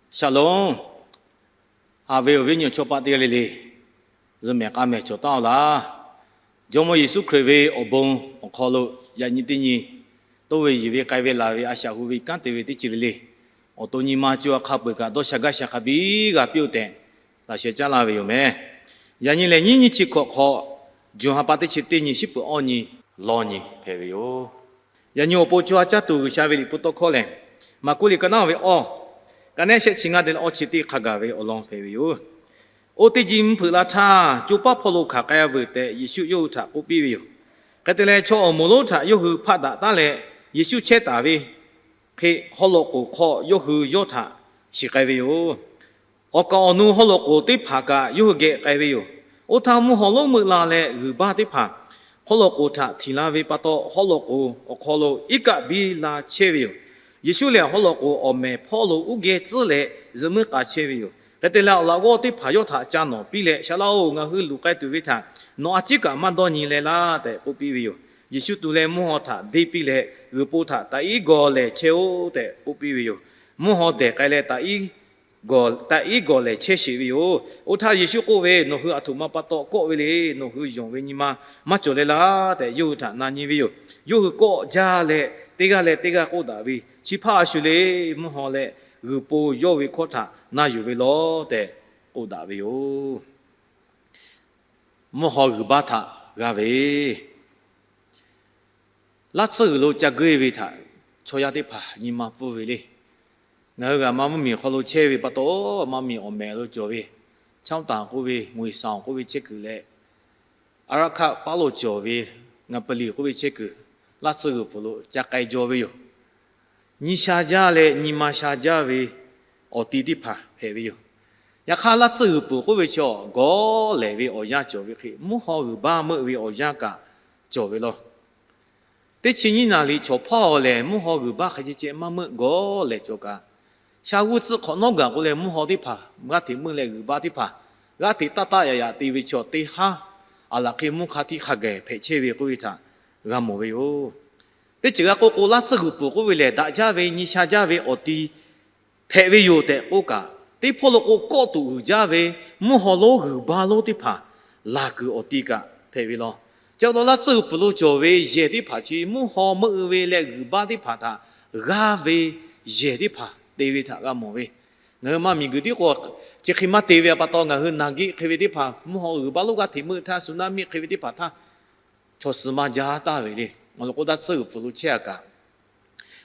Shalom. Haꞈ ve awˬ viˉ awˬ nyi chaw paˆ teˇ g'aˇ le le, zuhꞈ mehˍ k'a mehˍ cawˬ taˉ-oˬ laˇ. Jawˇmawˇ Yeˍsuˆ Hkriꞈ ve awˬ bon awˬ hk'aw lo yaꞈ nyi teˇ nyi toˇ ve yiˬ ve k'ai ve laˬ ve a shaꞈ hu ve kanˉ te ve teˇ ceuˬ le le, awˬ to nyi ma co a hk'a peu-eˬ kaꞈ dawˇ sha gaˇ sha hk'a biˇ g'a piˇ-oˆ tehꞈ laꞈ sheh caˉ laˇ ve yoˬ meh. Yaꞈ nyi lehˬ, nyiˇ nyiˇ chi hkawꞈ hk'aw, June ha pa teˇ chi teˇ nyi shiˉ peuˬ awˇ nyi lawˇ nyi hpehꞈ ve yoˬ. Yaꞈ nyi awˬ pon co ha caˇ tuˬ G'uiˬsha ve liꞈ hpu tawˇ hkawˇ lehˬ, Maˍkuˆ liꞈ ka naˉ ve awˇ, ka naˉ shehˆ chi ngaˇ te leh awˇ chi teˇ hk'a gaˬ ve awˬ lawn hpehꞈ ve yoˬ. Oˇ teˇ jiˇ mvuhˇ hpeuꞈ la htaˇ, co paˉ hpawˇ lo hkanˍ k'ai-a veuˬ tehꞈ Yeˍsuˆ yawˇ hui htaꞈ k'oˆ piˇ ve yoˬ. Hk'e te leh, chaw awˬ moˍ lonˉ htaꞈ yawˇ hui hpaˆ daꞈ taˉ leh, Yeˍsuˆ chehˇ taˍ ve hk'e haw loꞈ k'oˍ hk'aw yawˇ hui yawˇ htaꞈ shiˍ k'ai ve yoˬ. Awˬ kaˍ awˬ nu haw loꞈ k'oˍ teˇ hpaˍ kaꞈ yawˇ hui geh k'ai ve yoˬ. Oˇ htaˇ, mvuhˇ haw lonˉ meuˆ la leh g'uiˬ baˇ teˇ hpaˍ haw loꞈ k'oˍ htaꞈ htinˍ la ve pa taw, haw loꞈ k'oˍ awˬ hk'aw lo iˉ kaˆ biˇ la chehˇ ve yoˬ. Yeˍsuˆ lehˬ, haw loꞈ k'oˍ awˬ mehˍ hpawˇ lo uˉ geh tcuhˉ leh zuhꞈ muiˉ k'a chehˇ ve yoˬ. Hk'e te leh, awˬ laꞈ g'awˇ teˇ hpaˍ yawˇ htaꞈ ca nawˍ piˇ leh, Shaˍ laˇ-oˬ, ngaˬ hui luˬ k'ai tuˬ ve htaꞈ nawˬ a ciˉ kaꞈ maˇ dawˇ nyi leh laˇ tehꞈ k'oˆ piˇ ve yoˬ. Yeˍsuˆ tu leh mvuhˇ haw htaꞈ deˇ piˇ leh, g'uiˬ po htaꞈ taꞈ iˉ gawˬ lehˍ chehˇ-oˆ tehꞈ k'oˆ piˇ ve yoˬ. Mvuhˇ haw dehˬ k'ai leh taꞈ iˉ gawˬ lehˍ chehˇ sheˍ ve yoˬ. Oˇ htaˇ Yeˍsuˆ k'oˆ ve, Nawˬ hui aˬ htoꞈ ma pa taw kawˆ ve le. Nawˬ hui yonˍ ve nyi ma maˇ cawˬ leh laˇ tehꞈ yawˇ hui htaꞈ na nyi ve yoˬ. Yawˇ hui kawˆ jaˇ leh, teˇ g'aˇ leh teˇ g'aˇ k'oˆ daꞈ ve, Chi hpaˇ a shu le. Mvuhˇ haw leh g'uiˬ po yawˇ ve hkawˇ htaꞈ na yuˬ ve lawˬ tehꞈ k'oˆ daꞈ ve yoˬ. Mvuhˇ haw g'uiˬ baˇ htaꞈ g'a ve, laˇ tsuhˇ g'uiˬ lo ca geuˆ-e ve htaꞈ chaw yaˇ teˇ hpaˍ nyi ma pfuhˇ ve le. Ngaˬ hui g'a maˇ mvuhˇmiˬ hk'aw lo chehˇ ve pa taw, maˇ miˬ awˬ mehˍ lo cawˬ ve, Chaoˇtanˍ k'oˆ ve, Ngui Saoˍ k'oˆ ve chehˇ kuiˬ leh, Aˉ raˆ hkaˆ paˉ lo cawˬ ve, Ngaˬ paˍ liˬ k'oˆ ve chehˇ kuiˬ, laˇ tsuhˇ g'uiˬ pfuhˍ lo ca k'ai jaw ve yoˬ. Nyi sha jaˇ leh nyi ma sha jaˇ ve awˬ ti teˇ hpaˍ hpehꞈ ve yoˬ. Yaꞈ hk'aˇ, laˇ tsuhˇ g'uiˬ pfuhˍ k'oˆ ve chaw gawˇ lehˍ ve awˬ yanˇ cawˬ ve hk'e, mvuhˇ haw g'uiˬ baˇ meuˆ ve awˬ yanˇ kaꞈ cawˬ ve lawˬ. Teˇ chi nyiˇ naˍ riˍ chaw hpawˇ lehˬ, mvuhˇ haw g'uiˬ baˇ hk'e ceh ceh maˇ meuˆ gawˇ lehˍ cawˬ kaꞈ, sha g'uˇ tcuhˆ hk'awꞈ nawˉ gaˬ k'o leh, mvuhˇ haw teˇ hpaˍ g'aˇ hteꞈ meuˆ leh g'uiˬ baˇ teˇ hpaˍ g'aˇ hteꞈ taˆ taˆ yaꞈ yaꞈ te ve chaw teˇ haˉ, aˬ laˬ hk'e mvuhˇ hk'a htiˇ hk'a gaˬ hpehꞈ chehˇ ve k'oˆ ve htaꞈ g'a mawˬ ve yoˬ. Teˇ ceuˬ g'a k'oˆ k'o, laˇ tsuhˇ g'uiˬ pfuhˍ k'oˆ ve lehˬ, daꞈ jaˇ ve nyi sha jaˇ ve awˬ ti hpehꞈ ve yoˬ tehꞈ k'oˆ kaꞈ, teˇ hpawˇ lo k'o kawˆ tuꞈ g'uiˬ jaˇ ve mvuhˇ haw lonˉ g'uiˬ baˇ lonˉ teˇ hpaˍ laˬ kuiˬ awˬ ti kaꞈ hpehꞈ ve lawˬ. Chi pa taw, laˇ tsuhˇ g'uiˬ pfuhˍ lo cawˬ ve yehˬ teˇ hpaˍ chi mvuhˇ haw meuˆ ve leh g'uiˬ baˇ teˇ hpaˍ htaꞈ g'aˇ ve yehˬ teˇ hpaˍ te ve htaꞈ g'a mawˬ ve. Ngaˬ hui maˇ miˬ guiˬ tiˉ k'o, chi hk'e maˇ te ve pa taw, ngaˬ hui naˬ geˆ hk'e ve teˇ hpaˍ mvuhˇ haw g'uiˬ baˇ lonˉ g'aˇ hteꞈ meuˆ htaˇ, tsunami hk'e ve teˇ hpaˍ htaˇ chaw suh maˇ jaˇ taˍ ve le. Awˬ lawn k'o, laˇ tsuhˇ g'uiˬ pfuhˍ lo chehˇ-a kaꞈ,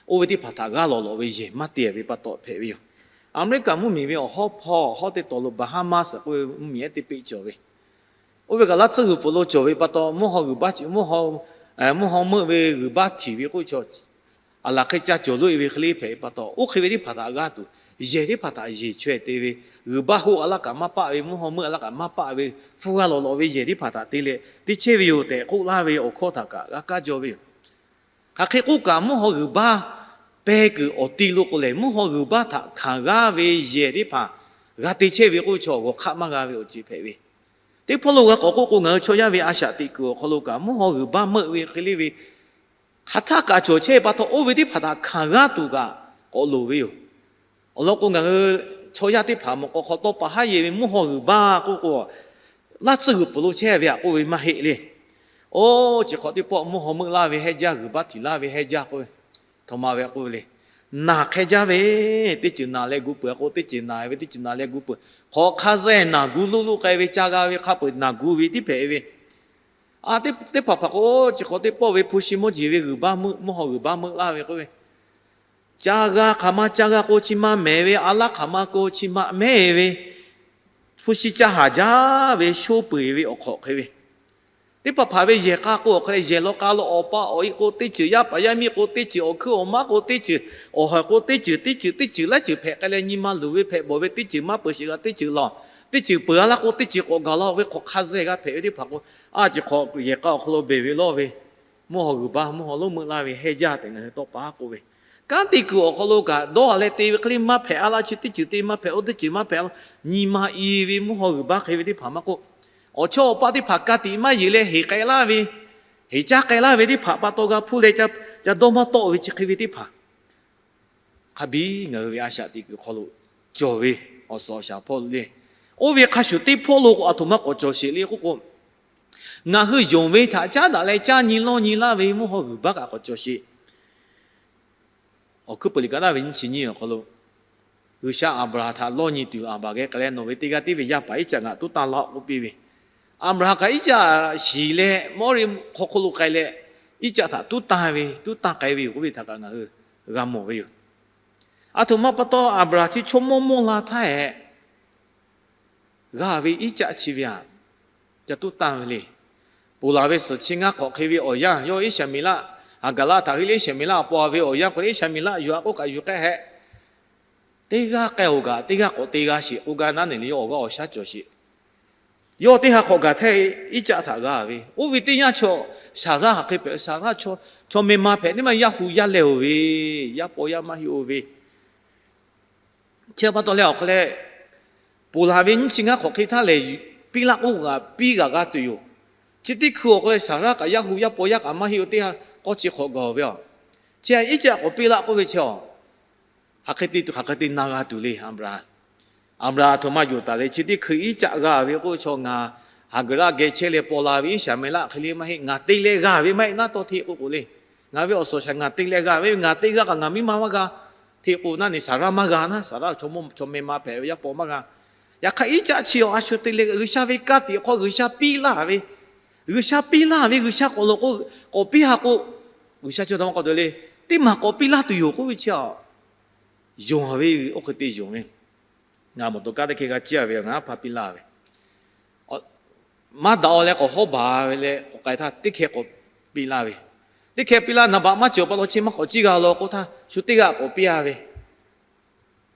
oˇ ve teˇ hpaˍ htaꞈ g'aˇ lawꞈ lawꞈ ve yehˬ maˇ te ve pa taw hpehꞈ ve yoˬ. Aˍmeˍriˆkaˍ mvuhˇmiˬ ve awˬ hawˉ hpawˇ hawˉ teˇ tawˍ lo Bahamas k'oˆ ve mvuhˇmiˬ ehˉ teˇ peˆ cawˬ ve, oˇ ve kaꞈ laˇ tsuhˇ g'uiˬ pfuhˍ lo cawˬ ve pa taw, mvuhˇ haw g'uiˬ baˇ, mvuhˇ haw meuˆ ve g'uiˬ baˇ htiꞈ ve k'oˆ ve chaw, aˬ laˬ hk'e ca cawˬ loˆ-e ve hk'e le hpehꞈ pa taw, oˇ hk'e ve teˇ hpaˍ htaꞈ g'aˇ tuˬ, yehˬ teˇ hpaˍ htaꞈ yeˬ chaweh te ve, g'uiˬ baˇ hoˆ a laˇ kaꞈ maˇ paˆ ve, mvuhˇ haw meuˆ a laˇ kaꞈ maˇ paˆ ve, hpu g'a lawꞈ lawꞈ ve yehˬ teˇ hpaˍ htaꞈ te leh te chehˇ ve yoˬ tehꞈ k'oˆ laˇ ve awˬ hkawˇ htaꞈ kaꞈ g'a kaˇ jaw ve yoˬ. Hk'aˬ hk'e k'oˆ kaꞈ, mvuhˇ haw g'uiˬ baˇ pehˇ kuiˬ awˬ ti lo k'o lehˬ, mvuhˇ haw g'uiˬ baˇ htaꞈ hkanˍ g'aˇ ve yehˬ teˇ hpaˍ g'a te chehˇ ve k'oˆ ve chaw g'awˬ hk'aˆ maˇ g'a ve awˬ ceuˬ hpehꞈ ve. Teˇ hpawˇ lo g'a k'awꞈ k'oˆ k'o, ngaˬ hui chaw yaˇ ve a shaꞈ teꞈ kuiˬ awˬ hk'aw lo kaꞈ mvuhˇ haw g'uiˬ baˇ meuˆ ve hk'e le ve, hk'aˬ htaˇ kaꞈ cawˬ chehˇ ve pa taw, oˇ ve teˇ hpaˍ htaꞈ hkanˍ g'aˇ tuˬ kaꞈ k'awꞈ loˍ ve yoˬ. Awˬ lawn k'o, ngaˬ hui chaw yaˇ teˇ hpaˍ mawꞈ k'aw hk'aw tawˇ pa haˉ yehˬ ve mvuhˇ haw g'uiˬ baˇ k'oˆ k'o, laˇ tsuhˇ g'uiˬ pfuhˍ lo chehˇ ve aꞈ k'oˆ ve maˇ heˆ le. Oˇ, chi hk'awꞈ teˇ pawˆ mvuhˇ haw meuˆ laˇ ve hehnˇ jaˇ, g'uiˬ baˇ htiꞈ laˇ ve hehnˇ jaˇ k'oˆ ve, htoꞈ ma ve k'oˆ ve le. Naˬ hk'e jaˇ ve, teˇ ceuˬ naˬ leh gu peuˬ k'o, teˇ ceuˬ naˬ ve, teˇ ceuˬ naˬ leh gu peuˬ. Hk'awꞈ hk'a zeh naˬ gu loˆ loˆ k'ai ve, ca g'a ve hk'a peu-eˬ naˬ gu ve tiˉ hpehꞈ ve. A, teˇ, teˇ hpaˍ hpaˍ k'o, chi hk'awꞈ teˇ pawˆ ve hpu shi mawˇ jeˬ ve g'uiˬ baˇ meuˆ, mvuhˇ haw g'uiˬ baˇ meuˆ laˇ ve k'oˆ ve, ca g'a hk'aˬ ma ca g'a k'o chi ma mehˍ ve, a laˇ hk'aˬ ma k'o chi ma mehˉ ve, hpu shi ca haˍ jaˇ ve shoˉ peu-eˬ ve awˬ hk'awꞈ hk'e ve, teˇ hpaˍ hpaˍ ve yehˬ k'a k'o awˬ hk'e leh, yehˬ law k'a law awˬ pa awˬ e k'o teˇ ceuˬ, yaˇ paˍ yaˇ miˇ k'o teˇ ceuˬ, awˬ hkuiˉ awˬ maˇ k'o teˇ ceuˬ, awˬ hawˬ k'o teˇ ceuˬ, teˇ ceuˬ teˇ ceuˬ laiˉ ceuˬ hpehꞈ k'ai leh, nyi ma luˬ ve hpehꞈ bawˬ ve teˇ ceuˬ, maˇ peuˬ sheˍ g'a teˇ ceuˬ lawˬ, teˇ ceuˬ peuˬ a laˇ k'o teˇ ceuˬ k'awꞈ gaˬ la ve hk'awꞈ hk'a zeh g'a hpehꞈ ve teˇ hpaˍ k'o, a, chi hk'awꞈ yehˬ k'a awˬ hk'aw lo beˬ ve lawˇ ve, mvuhˇ haw g'uiˬ baˇ, mvuhˇ haw lonˉ meuˆ laˇ ve hehnˇ jaˇ tehꞈ ngaˬ hui tawˇ pa k'oˆ ve, kanˉ te kuiˬ awˬ hk'aw lo kaꞈ dawˇ a leh te ve hk'e le maˇ hpehꞈ a laˇ, chi teˇ ceuˬ te maˇ hpehꞈ, oˇ teˇ ceuˬ maˇ hpehꞈ a laˇ, nyi ma i ve mvuhˇ haw g'uiˬ baˇ hk'e ve teˇ hpaˍ maˇ k'oˆ, awˬ chawˇ awˬ paˆ teˇ hpaˍ ka tiꞈ maˇ yeˬ leh heˍ k'ai laˇ ve, heˍ caˇ k'ai laˇ ve teˇ hpaˍ pa taw g'a hpuˇ leh ca dawˇ maˇ tawˆ ve chi hk'e ve teˇ hpaˍ hk'a biˇ ngaˬ hui ve a shaꞈ teꞈ kuiˬ hk'aw lo cawˬ ve awˬ suhˍ awˬ shaˍ hpawˇ le. Oˇ ve hk'a shuˍ teˇ hpawˇ lo k'o, aˬ htoꞈ ma k'awꞈ cawˬ sheˍ le k'oˆ k'o, ngaˬ hui yonˍ ve htaꞈ caˉ daꞈ leh caˇ nyi lawˇ nyi laˇ ve mvuhˇ haw g'uiˬ baˆ kaꞈ k'awꞈ cawˬ sheˍ. Awˬ hkuiˉ peuˬ liꞈ ka naˉ ve nyiˇ chi nyiˇ awˬ hk'aw lo, G'uiˬsha Aˍbraˍhanˍ htaꞈ lawˇ nyi tuˬ, Aˍbraˍhanˍ geh k'ai leh, nawˬ ve teˇ g'aˇ tiˉ ve yaˇ paˍ Iˉcaˆ ngaˬ tuˉ tanˇ laˇ-oˆ k'oˆ piˇ ve. Aˍbraˍhanˍ kaꞈ Iˉcaˆ shiˍ leh, Mawˇriˆ hk'aw hk'oˆ lo k'ai leh, Iˉcaˆ htaꞈ tuˉ tanˇ ve, tuˉ tanˇ k'ai ve yoˬ k'oˆ ve htaꞈ kaꞈ ngaˬ hui g'a mawˬ ve yoˬ. Aˬ htoꞈ ma pa taw, Aˍbraˍhanˍ chi chaw mawˇ mawˇ la htaˇ hehꞈ, g'a ve Iˉcaˆ chi ve htaꞈ ca tuˉ tanˇ ve le. Ponˬ laˬ ve suhˍ chi ngaˇ hk'awꞈ hk'e ve awˬ yanˇ, yawˇ Iˉsaˍmeˍlaˆ, Haˍgaˍlaˆ htaꞈ henˇ leh Iˉsaˍmeˍlaˆ htaꞈ paw ve awˬ yanˇ k'o leh, Iˉsaˍmeˍlaˆ yuˬ-a k'oˆ kaꞈ yuˬ k'ai hehꞈ, teˇ g'aˇ k'ai-oˬ kaꞈ teˇ g'aˇ k'awꞈ te g'a sheˍ k'oˆ gaˇ naˉ neˬ le, yawˇ awˬ g'aˇ awˬ shaˉ cawˬ sheˍ. Yawˇ teˇ ha hk'awꞈ gaˬ htaˇ, Iˉcaˆ htaꞈ g'a ve. Oˇ ve teˇ yanˇ chaw, Saˍraˆ hk'aˬ hk'e hpehꞈ, Saˍraˆ chaw mehˇ ma hpehꞈ teˇ maˇ yaˇ hu yaˇ leh-oˬ ve, yaˇ paw yaˇ maˇ heˆ-oˬ ve. Chi pa taw leh awˬ hk'aw leh, ponˬ laˬ ve nyiˇ chi ngaˇ hk'awꞈ hk'e htaˇ lehˬ, piˇ laˇ k'oˆ kaꞈ piˇ g'a g'a tuˬ yoˬ. Chi teˇ hkui awˬ hk'aw leh Saˍraˆ kaꞈ yaˇ hu yaˇ paw yaˇ kaꞈ maˇ heˆ-oˬ, teˇ ha k'awˇ chi hk'awꞈ gaˬ ve yoˬ. Chi Iˉcaˆ k'awꞈ piˇ laˇ k'oˆ ve chi-a, hk'aˬ hk'e te tuˬ hk'aˬ hk'e te na g'a tuˬ le, Aˍbraˍhanˍ. Aˍbraˍhanˍ aˬ htoꞈ ma yonˍ taˍ le, chi teˇ hkui Iˉcaˆ g'a ve k'oˆ ve chaw, ngaˬ Haˍgaˍlaˆ geh chehˇ leh paw la ve Iˉsaˍmeˍlaˆ hk'e le maˇ heˆ, ngaˬ te leh g'a ve maˇ heˆ naˉ tawˇ hteˆ k'oˆ k'o le. Ngaˬ ve awˬ suhˍ awˬ shaˍ ngaˬ te leh g'a ve, ngaˬ te g'a kaꞈ ngaˬ miˇ ma maˇ g'a hteˆ k'o naˉ neˬ, Saˍraˆ maˇ g'a naˉ, Saˍraˆ chaw mawˇ chaw mehˇ ma hpehꞈ ve yaˇ paw maˇ g'a. Yaꞈ hk'aˇ Iˉcaˆ chi awˬ a shu te leh G'uiˬsha ve ka tiꞈ hk'aw G'uiˬsha piˇ laˇ ve, G'uiˬsha piˇ laˇ ve, G'uiˬsha k'awꞈ lo k'o, k'awꞈ piˇ ha k'o, G'uiˬsha chi taw maˇ k'awꞈ te le, teˇ maˬ k'awꞈ piˇ laˇ tuˬ yoˬ k'oˆ ve chi-a, yonˍ ve oˇ hk'e te yonˍ ve. Ngaˬ mawˬ to kanˉ teˇ hkeh g'a ciˇ-a ve, ngaˬ aˉ hpaˇ piˇ laˇ ve, maˇ daꞈ-aw leh k'awꞈ hawˉ baˬ ve leh k'awꞈ k'ai htaˇ, teˇ hkeh k'awꞈ piˇ laˇ ve. Teˇ hkeh piˇ laˇ, naˍ baꞈ maˇ cawˬ pa taw chi maˇ k'awꞈ ciˇ g'a law k'oˆ htaˇ, shu teˇ g'aˇ k'awꞈ piˇ-a ve.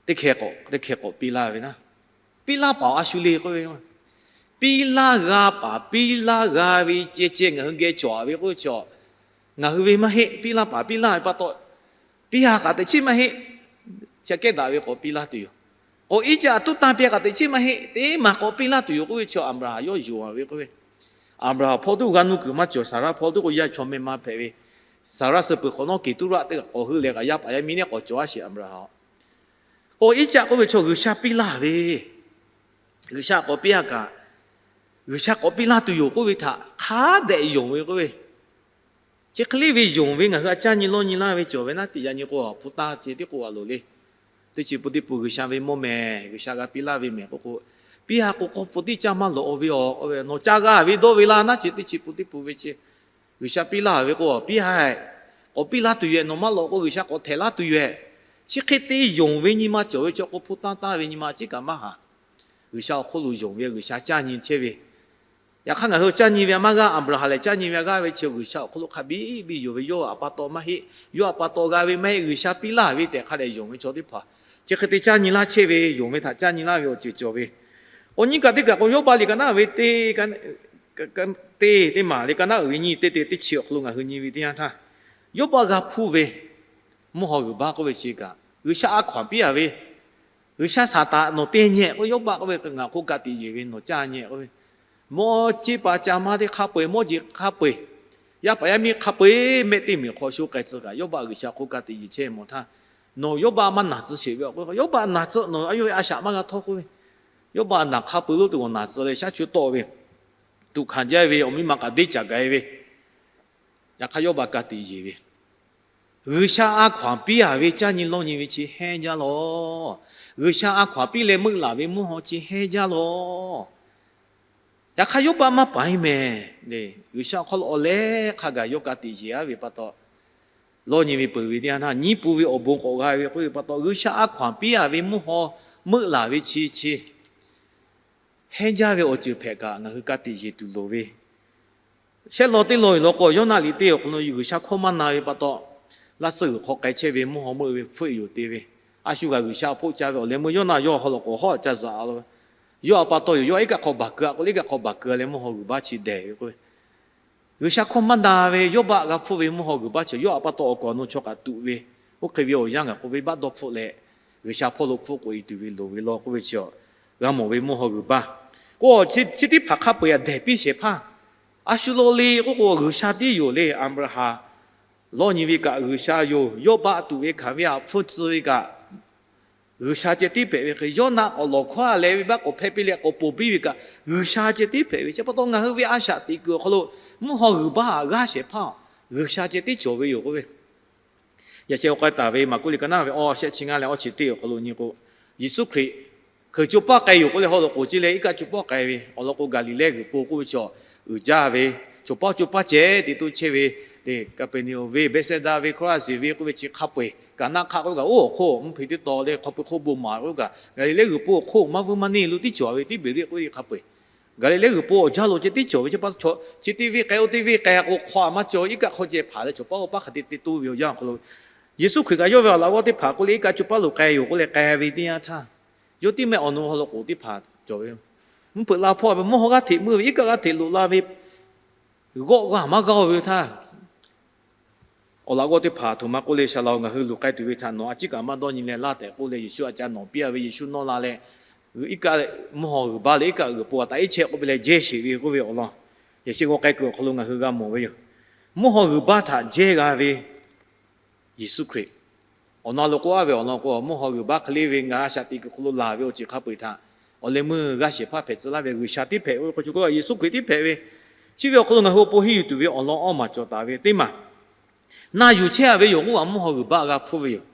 Teˇ hkeh k'awꞈ, teˇ hkeh k'awꞈ piˇ laˇ ve naˉ, piˇ laˇ paˍ awˬ a shu le k'oˆ ve, piˇ laˇ g'a paˍ piˇ laˇ g'a ve ceh ceh ngaˬ hui geh cawˬ-a ve k'oˆ ve chi-a, ngaˬ hui ve maˇ heˆ. Piˇ laˇ paˍ piˇ laˇ ve pa taw, piˇ ha kaꞈ teꞈ chiˉ maˇ heˆ. Chi kehˉ daꞈ ve k'awꞈ piˇ laˇ tuˬ yoˬ. K'awꞈ Iˉcaˆ tuˉ tanˇ piˇ-a kaꞈ teꞈ chiˉ maˇ heˆ, teˇ maˬ k'awꞈ piˇ laˇ tuˬ yoˬ k'oˆ ve chi Aˍbraˍhanˍ yawˇ yonˍ-a ve k'oˆ ve. Aˍbraˍhanˍ hpawˇ tuˉ g'a nuˇ kuiˬ maˇ cawˬ, Saˍraˆ hpawˇ tuˉ k'o yaˇ chaw mehˇ ma hpehꞈ ve. Saˍraˆ suh peuˬ hk'awꞈ nawˉ Keˍtuˉraˆ teˇ kaꞈ k'awꞈ heuˆ leh kaꞈ yaˇ paˍ yaˇ miˇ neˉ k'awꞈ cawˬ-a sheˍ Aˍbraˍhanˍ. K'o Iˉcaˆ k'oˆ ve chaw G'uiˬsha piˇ laˇ ve, G'uiˬsha k'awꞈ piˇ-a kaꞈ, G'uiˬsha k'awꞈ piˇ laˇ tuˬ yoˬ k'oˆ ve htaꞈ hk'a dehꞈ yonˍ ve k'oˆ ve. Chi hk'e le ve yonˍ ve ngaˬ hui a caˇ nyi lawˇ nyi laˇ ve cawˬ ve naˉ teꞈ yaꞈ nyi k'o, hpu tanˇ ceh tiˉ k'oˆ a loˍ le. Teˇ chi pun teˇ pun G'uiˬsha ve mawˇ mehˍ, G'uiˬsha g'a piˇ laˇ ve mehˍ k'oˆ k'o, piˇ ha k'o k'awˇ pun tiˉ caˇ maˇ lawꞈ-o ve aˬ. Nawˬ ca g'a ve dawˇ ve laˇ naˉ chi teˇ chi pun teˇ pun ve chi G'uiˬsha piˇ laˇ ve k'o, piˇ ha, k'awꞈ piˇ laˇ tuˬ yoˬ-ehˍ, nawˬ maˇ lawꞈ k'o G'uiˬsha k'awꞈ htehꞈ laˇ tuˬ yoˬ-ehˍ. Chi hk'e te yonˍ ve nyi ma cawˬ ve chaw k'o, hpu tanˇ tanˇ ve nyi ma chi kaꞈ maˇ haˍ. G'uiˬsha awˬ hk'oˆ lo yonˍ ve, G'uiˬsha caˇ nyi chehˇ ve. Yaꞈ hk'aˇ ngaˬ hui caˇ nyi ve maˇ g'aˇ, Aˍbraˍhanˍ lehˬ caˇ nyi ve g'aˇ ve chi G'uiˬsha awˬ hk'oˆ lo hk'a biˇ biˇ yonˍ ve, yawˇ a pa taw maˇ heˆ, yawˇ a pa taw g'a ve maˇ heˆ, G'uiˬsha piˇ laˇ ve tehꞈ hk'a dehꞈ yonˍ ve chaw teˇ hpaˍ, chi hk'e te caˇ nyi laˇ chehˇ ve, yonˍ ve htaꞈ caˇ nyi laˇ ve awˬ ceuˬ cawˬ ve. K'o nyiˇ kaꞈ teˇ kaꞈ k'o, Yawˇbaˆ liꞈ ka naˉ ve teˇ teˇ teˇ maˬ le, ka naˉ uiˍ ve nyiˇ teˇ teˇ teˇ chi awˬ hk'aw lo ngaˬ hui nyi ve teˇ yanˇ htaˇ, Yawˇbaˆ g'a hpuˇ ve mvuhˇ haw g'uiˬ baˆ k'oˆ ve chi kaꞈ, G'uiˬsha a hkaw-anˬ piˇ-a ve, G'uiˬsha Saˍtanˍ nawˬ te nyehˬ k'oˆ, Yawˇbaˆ k'oˆ ve, ngaˬ hk'oˆ ka tiꞈ yeˬ ve, nawˬ caˇ nyehˬ k'oˆ ve, mawˇ ceˇ pa ca maˇ teˇ hk'a peu-eˬ, mawˇ jeˬ hk'a peu-eˬ, yaˇ paˍ yaˇ miˇ hk'a peu-eˬ mehˆ teˇ miˬ hk'aw sho k'ai tcuh kaꞈ, Yawˇbaˆ G'uiˬsha hk'oˆ ka tiꞈ yeˬ chehˇ mawˬ htaˇ, nawˬ Yawˇbaˆ maˇ naˬ tcuh sheˍ ve awˬ k'o, Yawˇbaˆ naˬ tcuh, nawˬ a yawˇ ve a shaꞈ maˇ g'a htawˇ k'oˆ ve, Yawˇbaˆ naˬ hk'a peu-eˬ lo tuˬ g'awˬ naˬ tcuh leh shaˉ chu tawˆ ve, tuꞈ hkanˍ jaˇ ve, awˬ miˇ ma kaꞈ deˇ caˍ gaˬ-e ve, yaꞈ hk'aˇ Yawˇbaˆ ka tiꞈ yeˬ ve, G'uiˬsha a hkaw-anˬ piˇ-a ve caˇ nyi lawˇ nyi ve chi hehnˇ jaˇ lawˬ. G'uiˬsha a hkaw-anˬ piˇ leh meuˆ laˬ ve mvuhˇ haw chi hehnˇ jaˇ lawˬ. Yaꞈ hk'aˇ Yawˇbaˆ maˇ paˍ-e mehˍ. G'uiˬsha awˬ hk'aw lo awˬ leh hk'a gaˬ yawˇ ka tiꞈ yeˬ-a ve pa taw, lawˇ nyi ve peuˬ ve teˇ yanˇ htaˇ, nyiˇ pun ve awˬ bon k'awꞈ g'a ve k'oˆ ve pa taw, G'uiˬsha a hkaw-anˬ piˇ-a ve mvuhˇ haw meuˆ laˬ ve chi chi hehnˇ jaˇ ve awˬ ceuˬ hpehꞈ kaꞈ ngaˬ hui ka tiꞈ yeˬ tuˬ loˍ ve. Shehˆ lawn teˇ lawn-eˬ law k'o, Yawˇnaˆ liꞈ teˇ awˬ hk'aw lo G'uiˬsha hkawˇ maˇ na ve pa taw, laˇ suhˆ g'uiˬ hk'aw k'ai chehˇ ve mvuhˇ haw meuˆ ve hpfuhˆ-e yoˬ te ve, a shu g'aꞈ G'uiˬsha hpfuhˆ caˇ ve awˬ leh meuˇ Yawˇnaˆ yawˇ haw law k'o hawˉ ca zaꞈ lo, yawˇ a pa taw yoˬ, yawˇ iˉ kaˆ hk'aw baˬ keu-a k'o, iˉ kaˆ hk'aw baˬ keu leh mvuhˇ haw g'uiˬ baˆ chi dehˬ ve k'o, G'uiˬsha hkawˇ maˇ na ve Yawˇbaˆ g'a hpfuhˆ ve mvuhˇ haw g'uiˬ baˆ chi yawˇ a pa taw awˬ kawꞈ awˬ nu chaw kaꞈ tuꞈ ve, oˇ hk'e ve awˬ yanˇ ngaˬ k'oˆ ve baˆ dawˇ hpfuhˆ leh, G'uiˬsha hpawˇ lo hpfuhˆ k'oꞈ-e tuˬ ve loˍ ve law k'oˆ ve chi, g'a mawˬ ve mvuhˇ haw g'uiˬ baˆ. K'o chi teˇ hpaˍ hk'a peu-eˬ htaꞈ dehˬ piˇ shehˍ hpaˇ, a shu lo le k'oˆ k'o G'uiˬsha tiˉ yoˬ le. Aˍbraˍhanˍ lawˇ nyi ve kaꞈ G'uiˬsha yoˬ. Yawˇbaˆ tuꞈ ve hkanˍ ve htaꞈ hpfuhˇ tcuh ve kaꞈ G'uiˬsha ceh tiˉ hpehꞈ ve hk'e, Yoˇnaˆ k'awꞈ lawˬ hkawˇ a leh ve baˆ k'awꞈ hpehˇ piˇ leh k'awꞈ ponˬ piˇ ve kaꞈ, G'uiˬsha ceh tiˉ hpehꞈ ve. Chi pa taw ngaˬ hui ve a shaꞈ teꞈ kuiˬ awˬ hk'aw lo mvuhˇ haw g'uiˬ baˆ htaꞈ g'aˇ shehˍ hpaˇ G'uiˬsha ceh tiˉ cawˬ ve yoˬ k'oˆ ve. Yaꞈ sheh awˬ k'ai taˍ ve Maˍkuˆ liꞈ ka naˉ ve awˬ shehˆ chi ngaˇ leh awˬ chi teˇ awˬ hk'aw lo nyi k'o, Yeˍsuˆ Hkriꞈ hkui coˇ paˉ k'ai yoˬ k'oˆ leh haw loꞈ k'oˍ ce leh iˉ kaˆ coˇ paˉ k'ai ve awˬ lawn k'o, Gaˍliˍlehˇ g'uiˬ po k'oˆ ve chaw uiˍ jaˇ ve, coˇ paˉ coˇ paˉ ceh te toˇ chehˇ ve, Kaˍpeˍneˍonˍ ve, Behˇsehˇdaˆ ve, Hkaˍraˇhziˍ ve k'oˆ ve chi hk'a peu-eˬ, Kaˍnaˆ hk'aˆ k'oˆ ve kaꞈ oˇ awˬ hk'oˆ mvuhˇ hpeꞈ teˇ taw leh hk'aw peu hk'oˆ bon maˍ k'oˆ ve kaꞈ, Gaˍliˍlehˇ g'uiˬ po awˬ hk'oˆ maˇ vuiˇ maˇ neˇ lo tiˉ cawˬ ve, Tiˉbeˍriˆ k'oˆ ve hk'a peu-eˬ, Gaˍliˍlehˇ g'uiˬ po awˬ jaˇ lo ceh tiˉ cawˬ ve. Chi pa taw chi teˇ venˇ k'ai oˇ teˇ venˇ k'ai k'o, hk'aw a maˇ cawˬ, iˉ kaˆ hk'aw ceh hpanˍ leh coˇ paˉ oˇ paˉ hk'a te te toˇ ve awˬ yanˇ awˬ hk'aw lo, Yeˍsuˆ Hkriꞈ kaꞈ yawˇ ve awˬ laꞈ g'awˇ teˇ hpaˍ k'oˆ leh iˉ kaˆ coˇ paˉ lo k'ai yoˬ k'oˆ leh k'ai ve teˇ yanˇ htaˇ, yawˇ tiˉ mehˆ awˬ nu haw loꞈ k'oˍ teˇ hpaˍ cawˬ ve, mvuhˇ hpeuꞈ la hpawˇ ve mvuhˇ haw g'aˇ hteꞈ meuˇ ve, iˉ kaˆ g'aˇ hteꞈ loꞈ la ve, g'awˆ g'aˇ maˇ g'aˇ ve htaˇ, awˬ laꞈ g'awˇ teˇ hpaˍ htoꞈ ma k'oˆ le, Shaˍ laꞈ-oˬ, ngaˬ hui luˬ k'ai tuˬ ve htaꞈ nawˬ a ciˉ kaꞈ maˇ dawˇ nyi leh laˇ tehꞈ k'oˆ leh, Yeˍsuˆ a ca nawˍ piˇ a ve, Yeˍsuˆ nawˇ la leh, iˉ kaˆ mvuhˇ haw g'uiˬ baˆ leh iˉ kaˆ g'uiˬ po a taꞈ iˉ chehˇ k'oˆ piˇ leh jehˇ sheˍ ve k'oˆ ve awˬ lawn, yaꞈ sheh g'awˇ k'ai kuiˬ awˬ hk'aw lo ngaˬ hui g'a mawˬ ve yoˬ. Mvuhˇ haw g'uiˬ baˆ htaꞈ jehˇ g'a ve Yeˍsuˆ Hkriꞈ, awˬ na lo k'oˆ a ve awˬ lawn k'o, mvuhˇ haw g'uiˬ baˆ hk'e le ve ngaˬ a shaꞈ teꞈ kuiˬ hk'aw lo laˬ ve awˬ ceuˬ hk'a peu-eˬ htaꞈ awˬ leh meuˇ g'aˇ shehˍ hpaˇ hpehꞈ tcuh laˇ ve G'uiˬsha tiˉ hpehꞈ ve k'o, chi k'o Yeˍsuˆ Hkriꞈ tiˉ hpehꞈ ve. Chi ve awˬ hk'aw lo ngaˬ hui awˬ pon henˇ yuˬ tuˬ ve awˬ lawn awˇ maˬ cawˬ taˍ ve teˇ maˬ, na yuˬ chehˇ a ve yoˬ k'oˆ kaꞈ mvuhˇ haw g'uiˬ baˆ g'a hpuˇ ve yoˬ.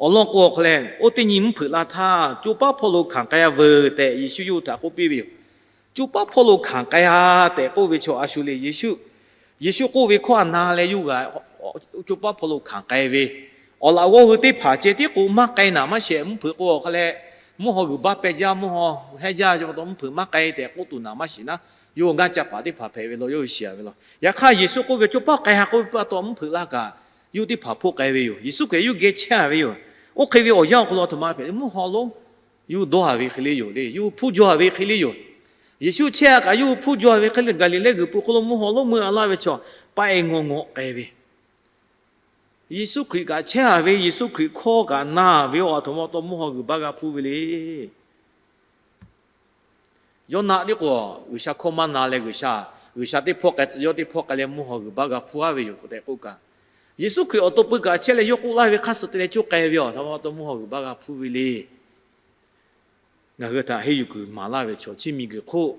Awˬ lawn k'o awˬ hk'aw leh, oˇ teˇ nyi mvuhˇ hpeuꞈ la htaˇ, coˇ paˉ hpawˇ lo hkanˍ k'ai a veuˬ tehꞈ Yeˍsuˆ yawˇ hui htaꞈ k'oˆ piˇ ve yoˬ. Coˇ paˉ hpawˇ lo hkanˍ k'ai a tehꞈ k'oˆ ve chaw a shu le, Yeˍsuˆ, Yeˍsuˆ k'oˆ ve hkawˇ a na leh yawˇ hui coˇ paˉ hpawˇ lo hkanˍ k'ai ve, awˬ laꞈ g'awˇ hui teˇ hpaˍ ceh tiˉ k'o maˇ k'ai naˍ maˇ shiˍ, mvuhˇ hpeuꞈ k'o awˬ hk'aw leh, mvuhˇ haw g'uiˬ baˆ peh jaˇ, mvuhˇ haw hehnˇ jaˇ ve pa taw mvuhˇ hpeuꞈ maˇ k'ai tehꞈ k'oˆ tuˬ naˍ maˇ shiˍ naˉ, yawˇ hui ngaˇ ca paˍ teˇ hpaˍ hpehꞈ ve law, yawˇ hui shiˍ a ve law. Yaꞈ hk'aˇ Yeˍsuˆ k'oˆ ve coˇ paˉ k'ai ha k'oˆ ve pa taw mvuhˇ hpeuꞈ la kaꞈ, yawˇ hui teˇ hpaˍ hpoˆ k'ai ve yoˬ. Yeˍsuˆ Hkriꞈ yawˇ hui geh chehˇ a ve yoˬ. Oˇ hk'e ve awˬ yanˇ awˬ hk'aw lo a htoꞈ ma hpehꞈ le, mvuhˇ haw lonˉ yawˇ hui dawˇ a ve hk'e le yoˬ le, yawˇ hui hpuˇ jaw a ve hk'e le yoˬ. Yeˍsuˆ chehˇ a kaꞈ yawˇ hui hpuˇ jaw a ve hk'e le, Gaˍliˍlehˇ g'uiˬ po hk'oˆ lo mvuhˇ haw lonˉ meuˇ a laˇ ve chaw paˆ e ngawˬ ngawꞈ k'ai ve, Yeˍsuˆ Hkriꞈ kaꞈ chehˇ a ve, Yeˍsuˆ Hkriꞈ hkawˇ kaꞈ na ve, a htoꞈ ma pa taw mvuhˇ haw g'uiˬ baˆ g'a hpuˇ ve le. Yoˇnaˆ tiˉ k'o, G'uiˬsha hkawˇ maˇ na leh G'uiˬsha, G'uiˬsha teˇ hpawˇ k'ai tcuh yawˇ teˇ hpawˇ k'ai leh mvuhˇ haw g'uiˬ baˆ g'a hpuˇ a ve yoˬ tehꞈ k'oˆ kaꞈ, Yeˍsuˆ Hkriꞈ awˬ to pui kaꞈ chehˇ leh yawˇ k'oˆ laˇ ve hk'aˇ suh te leh coˇ k'ai ve, a htoꞈ ma pa taw mvuhˇ haw g'uiˬ baˆ g'a hpuˇ ve le. Ngaˬ hui htaꞈ henˇ yuˬ kuiˬ maˍ laˇ ve chaw, chi miˬguiˬ hk'oˆ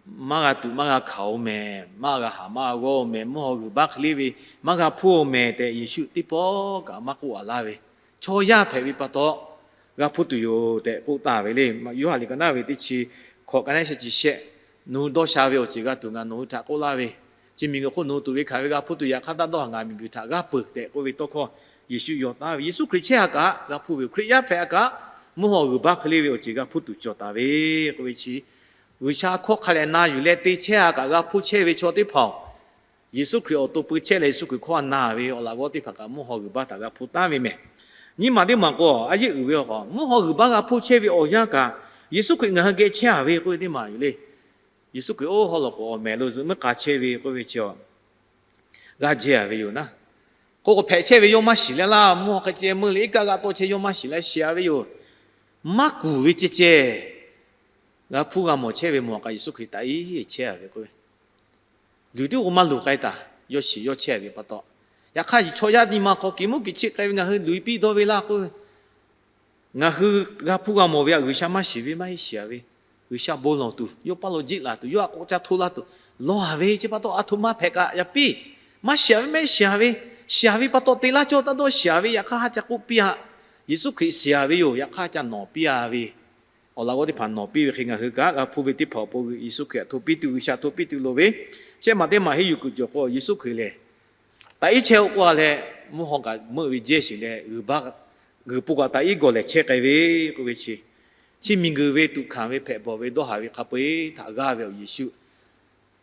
maˇ g'a tuꞈ maˇ g'a hkanˍ-oˬ mehˍ, maˇ g'a haꞈ maˇ g'a g'awˇ-oˬ mehˍ, mvuhˇ haw g'uiˬ baˆ hk'e le ve maˇ g'a hpuˇ-oˬ mehˍ tehꞈ Yeˍsuˆ teˇ pawˆ kaꞈ maˇ k'oˆ a laˇ ve, chaw yaˇ hpehꞈ ve pa taw g'a hpuˇ tuˬ yoˬ tehꞈ k'oˆ taˍ ve le. Yoˇhanˬ liꞈ ka naˉ ve teˇ chi hkawꞈ ka naˉ sheh chi shehˆ, nawˬ hui dawˇ sha ve awˬ ceuˬ g'a tuˬ ngaˬ nawˬ hui htaꞈ k'oˆ laˇ ve, chi miˬguiˬ hk'oˆ nawˬ hui tuꞈ ve hkanˍ ve g'a hpuˇ tuˬ, yaꞈ hk'aˇ daˇ dawˇ haꞈ ngaˬ miˬguiˬ htaꞈ g'aˇ peuˬ tehꞈ k'oˆ ve tawˇ hkawˇ Yeˍsuˆ yaw taˍ ve. Yeˍsuˆ Hkriꞈ chehˇ a kaꞈ g'a hpuˇ ve yoˬ. Hkriꞈ yaˇ hpehꞈ a kaꞈ mvuhˇ haw g'uiˬ baˆ hk'e le ve awˬ ceuˬ g'a hpuˇ tuˬ cawˬ taˍ ve k'oˆ ve chi, G'uiˬsha hkawˇ hk'a lehˬ na yuˬ leh te chehˇ a kaꞈ g'a hpuˇ chehˇ ve chaw teˇ hpaˍ-oˬ, Yeˍsuˆ Hkriꞈ awˬ to pui chehˇ leh Yeˍsuˆ Hkriꞈ hkawˇ a na ve awˬ laꞈ g'awˇ teˇ hpaˍ kaꞈ mvuhˇ haw g'uiˬ baˆ htaꞈ g'a hpuˇ taˍ ve mehˍ. Nyiˇ maˬ teˇ maˬ k'o, a yeꞈ uiˍ ve awˬ hk'aw mvuhˇ haw g'uiˬ baˆ g'a hpuˇ chehˇ ve awˬ yanˇ kaꞈ, Yeˍsuˆ Hkriꞈ ngaˬ hui geh chehˇ a ve k'oˆ ve teˇ maˬ yoˬ le. Yeˍsuˆ Hkriꞈ oˇ haw law k'o awˬ mehˍ lo zuhꞈ meuˇ k'a chehˇ ve k'oˆ ve chi, g'a jehˇ a ve yoˬ naˉ. K'o k'o hpehꞈ chehˇ ve yawˇ maˇ shiˍ leh laˇ, mvuhˇ haw hk'e ceh meuˇ leh iˉ kaˆ g'aˇ tawˇ chehˇ yawˇ maˇ shiˍ leh shiˍ a ve yoˬ. Maˇ kuˬ ve ceh ceh g'a hpuˇ g'a mawˬ chehˇ ve mawˬ kaꞈ Yeˍsuˆ Hkriꞈ taꞈ iˉ chehˇ a ve k'oˆ ve, luˬ tiˉ k'o maˇ luˬ k'ai taˍ, yawˇ shiˍ yawˇ chehˇ ve pa taw. Yaꞈ hk'aˇ chaw yaˇ nyi ma hk'aw kiˬ muˉ kiˬ chiˆ k'ai ve ngaˬ hui luˬ e piˇ dawˇ ve laˇ k'oˆ ve, ngaˬ hui g'a hpuˇ g'a mawˬ ve htaꞈ G'uiˬsha maˇ shiˍ ve maˇ heˆ shiˍ a ve, G'uiˬsha bon lawˬ tuˬ, yawˇ paˇ lo jiˆ laˬ tuˬ, yawˇ a k'o ca hto laˇ tuˬ, lawˬ a ve chi pa taw a htoꞈ ma hpehꞈ kaꞈ yaꞈ piˇ, maˇ shiˍ ve maˇ heˆ shiˍ a ve, shiˍ a ve pa taw te laˇ cawˇ taˇ dawˇ shiˍ a ve, yaꞈ hk'aˇ ha ca k'oˆ piˇ a, Yeˍsuˆ Hkriꞈ shiˍ a ve yoˬ, yaꞈ hk'aˇ ca nawˍ piˇ a ve, awˬ laꞈ g'awˇ teˇ hpaˍ nawˍ piˇ ve hk'e ngaˬ hui kaꞈ g'a hpuˇ ve teˇ hpaˍ awˬ pon Yeˍsuˆ Hkriꞈ htaꞈ hto piˇ tuˬ, G'uiˬsha htaꞈ hto piˇ tuˬ loˍ ve, shehˆ maˬ teˇ maˬ henˇ yuˬ kuiˬ cawˬ k'o Yeˍsuˆ Hkriꞈ lehˬ, taꞈ iˉ chehˇ-oˆ k'oˆ a leh, mvuhˇ haw kaꞈ meuˆ ve jehˇ sheˍ leh, g'uiˬ po kaꞈ taꞈ iˉ gawˬ lehˬ chehˇ k'ai ve k'oˆ ve chi, chi miˬguiˬ ve tuꞈ hkanˍ ve hpehꞈ bawˬ ve dawˇ haˍ ve hk'a peu eˬ htaꞈ g'aˇ ve awˬ Yeˍsuˆ,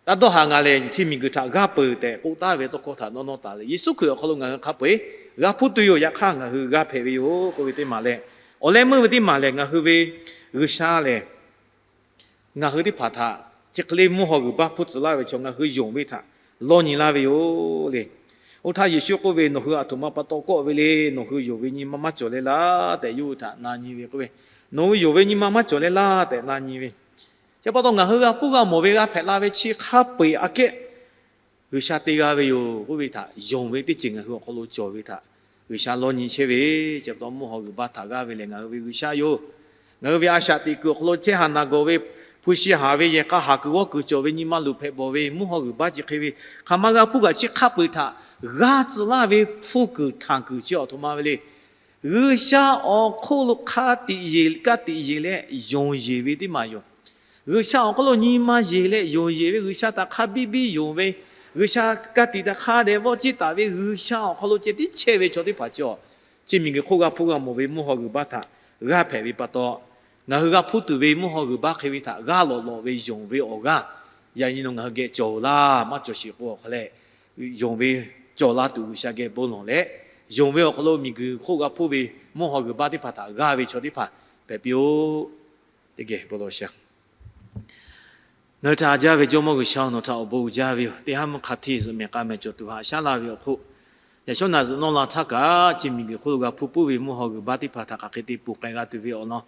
taˇ dawˇ haˍ ngaˬ lehˬ chi miˬguiˬ htaꞈ g'aˇ peuˬ tehꞈ k'oˆ taˍ ve tawˇ hkawˇ htaꞈ nawˇ nawˇ taˍ leh, Yeˍsuˆ Hkriꞈ awˬ hk'aw lo ngaˬ hui hk'a peu eˬ g'a hpuˇ tuˬ yoˬ, yaꞈ hk'aˇ ngaˬ hui g'aˇ hpehꞈ ve yoˬ k'oˆ ve teˇ maˬ leh, awˬ leh meuˇ ve teˇ maˬ lehˬ ngaˬ hui ve G'uiˬsha lehˬ ngaˬ hui teˇ hpaˍ htaꞈ chi hk'e le mvuhˇ haw g'uiˬ baˇ hpuˇ tcuh laˇ ve chaw ngaˬ hui yonˍ ve htaꞈ lawˇ nyi laˇ ve yoˬ le. Oˇ htaˇ Yeˍsuˆ k'oˆ ve, Nawˬ hui a htoꞈ ma pa taw kawˆ ve le. Nawˬ hui yonˍ ve nyi ma maˇ cawˬ leh laˇ tehꞈ yawˇ hui htaꞈ na nyi ve k'oˆ ve, nawˬ hui yonˍ ve nyi ma maˇ cawˬ leh laˇ tehꞈ na nyi ve. Chi pa taw ngaˬ hui g'a hpuˇ g'a mawˬ ve g'a hpehꞈ la ve chi hk'a peu eˬ aꞈ kehˉ G'uiˬsha te g'a ve yoˬ k'oˆ ve htaꞈ yonˍ ve teˇ ceuˬ ngaˬ hui awˬ hk'aw lo cawˬ ve htaꞈ G'uiˬsha lawˇ nyi chehˇ ve, chi pa taw mvuhˇ haw g'uiˬ baˇ htaꞈ g'aˇ ve lehˬ ngaˬ hui ve G'uiˬsha yoˬ. Ngaˬ hui ve a shaꞈ teꞈ kuiˬ awˬ hk'aw lo chehˇ haˍ naˬ gawˬ ve, hpu shi haˍ ve, yehˬ k'a haˍ kuiˬ g'awˇ kuiˬ cawˬ ve nyi ma luˬ hpehꞈ bawˬ ve mvuhˇ haw g'uiˬ baˇ chi hk'e ve, hk'aˬ ma g'a hpuˇ kaꞈ chi hk'a peu-eˬ htaꞈ g'aˇ tcuh laˇ ve hpuˇ kuiˬ htanˬ kuiˬ chi awˬ htoꞈ ma ve le. G'uiˬsha awˬ hk'oˆ lo hk'a tiꞈ yeˬ, ka tiꞈ yeˬ leh yonˍ yeˬ ve teˇ maˬ yoˬ. G'uiˬsha awˬ hk'aw lo nyi ma yeˬ leh yonˍ yeˬ ve, G'uiˬsha htaꞈ hk'a biˇ biˇ yonˍ ve, G'uiˬsha ka tiꞈ htaꞈ hk'a dehꞈ vawˆ ciˇ taˍ ve, G'uiˬsha awˬ hk'aw lo ceh tiˉ chehˇ ve chaw teˇ hpaˍ chi awˬ, chi miˬguiˬ hk'oˆ g'a hpuˇ g'a mawˬ ve mvuhˇ haw g'uiˬ baˇ htaꞈ g'aˇ hpehꞈ ve pa taw, ngaˬ hui g'a hpuˇ tuˬ ve mvuhˇ haw g'uiˬ baˇ hk'e ve htaꞈ g'aˇ lawꞈ lawꞈ ve yonˍ ve awˬ g'aˇ yaꞈ nyi nawˬ ngaˬ hui geh cawˬ laˇ maˇ cawˬ sheˍ k'o awˬ hk'aw leh, yonˍ ve cawˬ la tuˬ G'uiˬsha geh bon lawˬ leh, yonˍ ve awˬ hk'aw lo miˬguiˬ hk'oˆ g'a hpuˇ ve mvuhˇ haw g'uiˬ baˇ teˇ hpaˍ htaꞈ g'aˇ ve chaw teˇ hpaˍ hpehꞈ piˇ-oˆ. Teˇ geh bon lawˬ shaˍ. Ngaˬ hui htaꞈ jaˇ ve Jawˇmawˇ G'uiˬsha-oˬ, nawˬ htaꞈ awˬ bon uiˍ jaˇ ve yoˬ. Teˇ haˉ mvuhˇ hk'a hteˇ zuhꞈ mehˬ k'a mehˬ cawˬ tuˬ haꞈ shaˉ laˇ ve awˬ hk'oˆ, yaꞈ shawˉ naꞈ zuhꞈ nawˇ la htaˇ kaꞈ, chi miˬguiˬ hk'oˆ lo g'a hpuˇ puiˉ ve mvuhˇ haw g'uiˬ baˇ teˇ hpaˍ htaꞈ hk'aˬ hk'e te ponˬ k'ai g'a tuˬ ve awˬ lawn,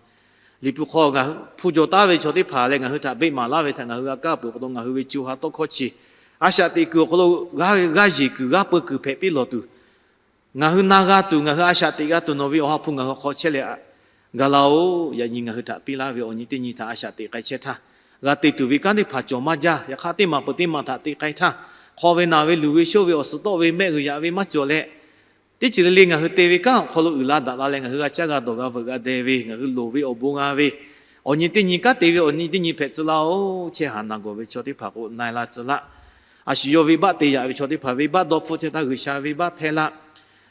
Liꞈ hpu hk'aw ngaˬ hui hpu jaw taˉ ve chaw teˇ hpaˍ leh ngaˬ hui htaꞈ beˆ maˍ laˇ ve htaꞈ ngaˬ hui g'a kaˇ peuˬ pa taw, ngaˬ hui ve co ha tawˇ hkawˇ chi a shaꞈ teꞈ kuiˬ awˬ hk'aw lo g'aˇ yeˬ kuiˬ g'aˇ peu kuiˬ hpehꞈ piˇ lawˬ tuˬ, ngaˬ hui na g'a tuˬ, ngaˬ hui a shaꞈ teꞈ g'a tuˬ nawˬ ve awˬ ha hpu ngaˬ hui hk'aw chehˇ leh, ga laˇ-oˬ, yaꞈ nyi ngaˬ hui htaꞈ piˇ laˇ ve awˬ nyi teˇ nyi htaꞈ a shaꞈ teꞈ k'ai chehˇ htaˇ, g'a te tuˬ ve kanˉ teˇ hpaˍ cawˬ maˇ jaˇ. Yaꞈ hk'aˇ teˇ maˬ peuˬ teˇ maˬ htaꞈ te k'ai htaˇ, hk'aw ve naˬ ve luˬ ve shoˆ ve awˬ suhˍ tawˆ ve mehˆ g'uiˬ yaꞈ ve maˇ cawˬ leh, teˇ ceuˬ le le ngaˬ hui te ve kanˉ awˬ hk'aw lo uiˍ la daꞈ la leh ngaˬ hui g'a caˇ g'a dawˬ g'a veuꞈ g'a deh ve, ngaˬ hui loˍ ve awˬ bon g'a ve, awˬ nyi teˇ nyi kanˉ te ve awˬ nyi teˇ nyi hpehꞈ tcuh laˇ-oˬ. Chehˇ haˍ naˬ gawˬ ve chaw teˇ hpaˍ k'o na-e la tcuh laˇ. A shu yawˇ venˇbaˆ te yaꞈ ve chaw teˇ hpaˍ venˇbaˆ dawˇ hpfuhˆ chehˇ htaˇ G'uiˬsha venˇbaˆ hpehˇ laˇ.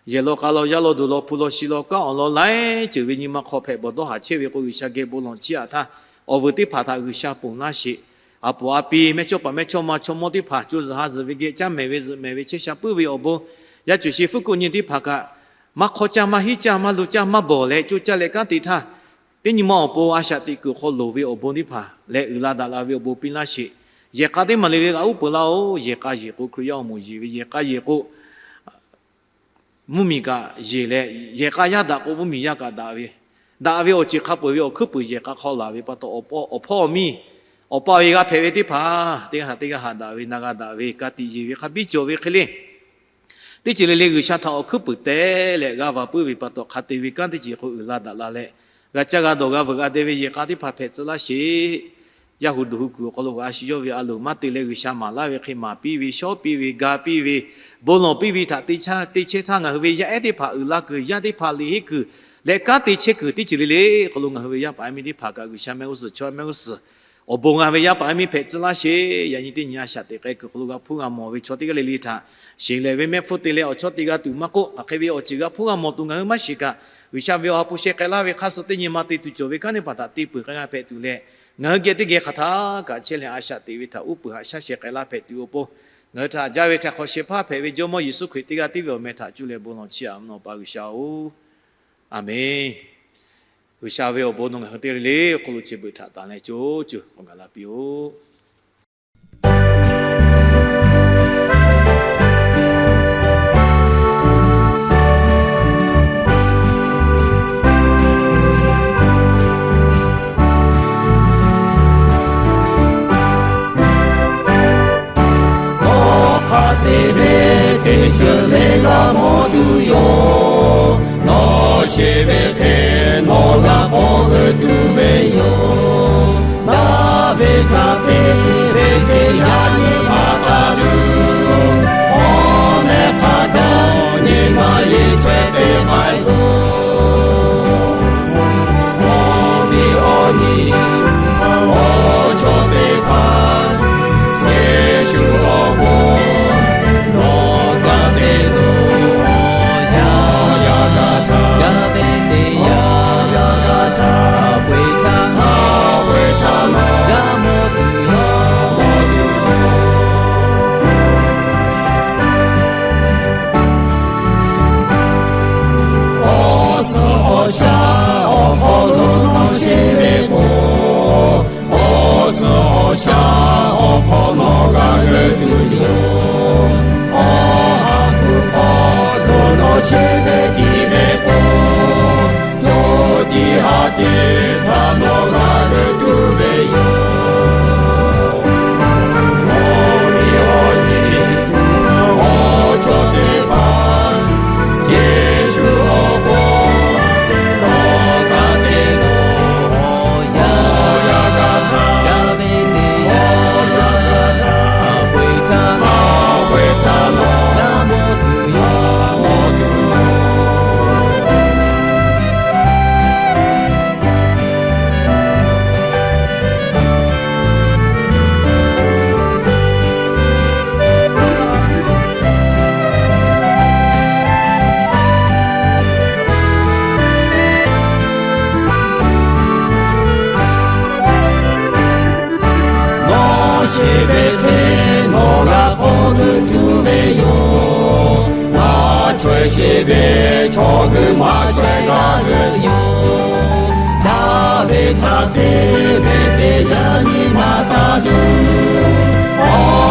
Yehˬ law k'a law, yaˇ law duˬ law, hpu law shi law, kanˉ awˬ lawn laiˉ ceuˬ ve nyi ma hk'aw hpehꞈ bawˬ dawˇ haˍ chehˇ ve k'o, G'uiˬsha geh bon lawˬ chiˇ aꞈ htaˇ, awˬ vuiˬ teˇ hpaˍ htaꞈ G'uiˬsha ponˬ laˇ sheˍ. A poˍ a pi, mehˇchawˇ paˍ mehˇchawˇma, chaw mawˇ teˇ hpaˍ co zuhˬ ha zuhˬ ve geh caˇ mehˍ ve zuhꞈ mehˍ ve chehˇ sha puiˉ ve awˬ bon, yaˇ cuˬ shi fuˉ kuˆ nyi teˇ hpaˍ kaꞈ, maˇ hk'aw caˇ, maˇ hiˉ caˇ, maˇ lu caˇ, maˇ bawˬ leh coˇ caˇ leh kanˉ te htaˇ, teˇ nyi ma awˬ pon a shaꞈ teꞈ kuiˬ awˬ hk'aw loˍ ve awˬ bon teˇ hpaˍ leh uiˍ la daꞈ la ve awˬ bon piˇ laˇ sheˍ. Yehˬ k'a teˇ maˬ le le g'a uˉ peunˍ laˇ-oˬ. Yehˬ k'a yeˬ k'o Hkriꞈ yaˇ awˬ moˍ yeˬ ve, yehˬ k'a yeˬ k'o mvuhˇmiˬ kaꞈ yeˬ leh, yehˬ k'a yaˇ daꞈ k'o mvuhˇmiˬ yaˇ kaꞈ daꞈ ve, daꞈ ve awˬ ceuˬ hk'a peu-eˬ ve awˬ hkuiˉ puiˍ yehˬ k'a hk'aw laˬ ve pa taw, awˬ hpawˇ awˬ miˇ, awˬ pa ve g'a hpehꞈ ve teˇ hpaˍ teˇ g'aˇ htaꞈ teˇ g'aˇ haꞈ daꞈ ve, na g'a daꞈ ve, ka tiꞈ yeˬ ve hk'a biˇ cawˬ ve hk'e le. Teˇ ceuˬ le le G'uiˬsha htaꞈ awˬ hkuiˉ puiˍ teh leh g'a va puiˉ ve pa taw, hk'a te ve kanˉ teˇ ceuˬ k'o uiˍ la daꞈ la leh, g'a caˇ g'a dawˬ g'a veuꞈ g'a deh ve yehˬ k'a teˇ hpaˍ hpehꞈ tcuh laˇ sheˍ. Yaˇ hu duˬ hu kuiˬ awˬ hk'aw lo a shu yawˇ ve a loˍ maˇ te leh G'uiˬsha maˍ laˇ ve hk'e maˍ piˇ ve, shawˉ piˇ ve, ga piˇ ve, bon lawˬ piˇ ve htaꞈ te chehˇ htaˇ, ngaˬ hui ve yaˇ ehˉ teˇ hpaˍ uiˍ la kuiˬ, yaˇ teˇ hpaˍ liꞈ henˇ kuiˬ leh kanˉ te chehˇ kuiˬ teˇ ceuˬ le le hk'aw lo ngaˬ hui ve yaˇ paˍ yaˇ miˇ teˇ hpaˍ kaꞈ G'uiˬsha mehˆ g'uˇ suhˍ, chaw mehˆ g'uˇ suhˍ awˬ bon g'a ve yaˇ paˍ yaˇ miˇ hpehꞈ tcuh laˇ sheˍ. Yaꞈ nyi teˇ nyi a shaꞈ teꞈ k'ai kuiˬ hk'aw lo g'a hpuˇ g'a mawˬ ve chaw teˇ g'aˇ le le htaꞈ sheˍ lehˬ ve mehˆ hpfuhˇ te leh awˬ chawˇ te g'a tuˬ maˇ k'oˆ, hk'aˬ hk'e ve awˬ ceuˬ g'a hpuˇ g'a mawˬ tuˬ ngaˬ hui maˇ shiˍ kaꞈ, G'uiˬsha ve awˬ ha hpu sheh k'ai laˇ ve hk'aˇ suh teˇ nyi ma te tuˬ cawˬ ve kanˉ teˇ hpaˍ htaꞈ te peuˬ k'ai g'a hpehꞈ tuˬ leh, ngaˬ hui geh teˇ geh hk'aˬ htaˇ kaꞈ chehˇ leh a shaꞈ teꞈ ve htaꞈ uˉ peunˍ haꞈ shaˉ sheh k'ai laˇ hpehꞈ tuˬ awˬ pon, ngaˬ hui htaꞈ jaˇ ve htaꞈ hk'awꞈ shehˍ hpaˇ hpehꞈ ve Jawˇmawˇ Yeˍsuˆ Hkriꞈ teˇ g'aˇ tiˉ ve awˬ meh htaꞈ cuˇ leh bon lawˬ chiˇ aꞈ mvuhˇ naw pa G'uiˬsha-oˬ, Aˍmenˍ. G'uiˬsha ve awˬ bon nawˬ ngaˬ hui teˇ g'aˇ le le awˬ hk'aw lo chi beuꞈ htaꞈ tanˍ leh co co k'awꞈ gaˬ la piˇ-oˆ. Nawˬ hk'a te ve teˇ ceuˬ le g'a mawˬ tuˬ yoˬ. Nawˬ sheˍ ve hk'e nawˬ g'a k'awꞈ g'euꞈ tuˬ ve yoˬ. Daꞈ ve htaꞈ te ve teˇ yanˇ nyi ma hk'a tuˬ, awˬ meh hk'a gaˬ nyi ma yeˬ chaweh te k'ai loˬ. Awˬ miˇ awˬ nyi awˬ chaw teˇ hpaˍ, Yeˍsuˆ awˬ bon nawˬ g'a te loˬ. Yaˇ g'a htaˇ, yaˇ ve teˇ yanˇ g'a htaˇ, hk'a peu-eˬ htaˇ, hk'a peu-eˬ htaˇ nawˬ g'a mawˬ tuˬ yoˬ. Awˬ suhˍ awˬ shaˍ awˬ hk'aw lo nawˬ sheˍ ve k'o, awˬ suhˍ awˬ shaˍ awˬ hk'aw nawˬ g'a g'euꞈ tuˬ yoˬ. Awˬ ha hpu hk'aw lo nawˬ sheˍ ve tiˉ ve k'o, co tiˉ ha tiˉ htaꞈ nawˬ g'a g'euꞈ tuˬ ve yoˬ. Awˬ miˇ awˬ nyi awˬ chaw teˇ hpaˍ, Yeˍsuˆ Chi ve chaw hui maˇ chaweh laˇ ve yoˬ. Daꞈ ve htaꞈ te ve teˇ yanˇ nyi ma taˇ luˬ.